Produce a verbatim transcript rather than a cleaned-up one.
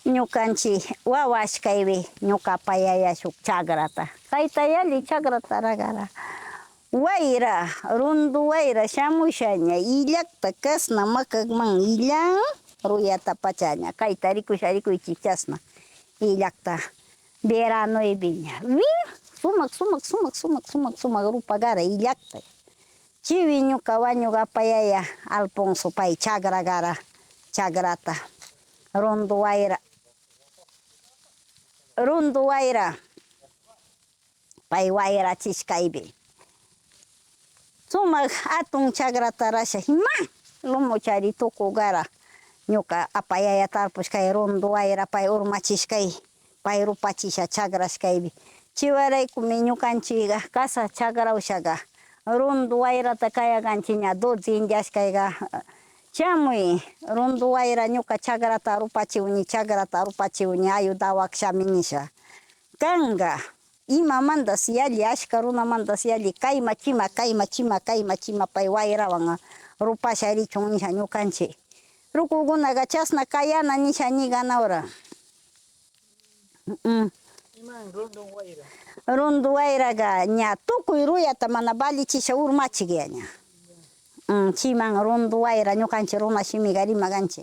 ñukanchi wawa ashkaypi ñuka apayaya shuk chakrata. Kayta yalli chakrata rakara. Wayra, rundu wayra shamushaña, illakta kasna makakman illan, ruyata pachaña. Kayta rikusha rikuychi chasna. Illakta veranoypiña. Win, sumak, sumak, sumak, sumak, sumak, sumak rupa kara illakta. Chiwi ñuka wañuk apayaya Alfonso pay chakra kara, chakrata. Rundu wayra. Rundu wayra. Pay wayrachishkaypi. Sumak atun chakrata rasha hima. Lomo chari tuku kara. Ñuka apayaya tarpushkay rundu wayra pay urmachishkay. Pay rupachisha chakrashkaypi. Chiwaraykumi ñukanchika kasa chakra ushaka. Rundu wayrata kayakanchi ña dos dias kayka. Chamuy, rundu wayra ñuka chakrata rupachiwni, chakrata rupachiwni, ayudawakshami nisha. Kanka, imamantas yalli, ashka runamantas yalli, kayma chima, kayma chima, kayma chima, pay wayrawan rupasha richun nisha ñukanchi. Rukukunaka chasna kayana nisha ñikanawra. Mm. Iman rundu wayra? Rundu wayraka ña tukuy ruyata mana valichisha urmachik yaña. Mm, chiman rundu wayra ñukanchi runa shimika rima kanchi.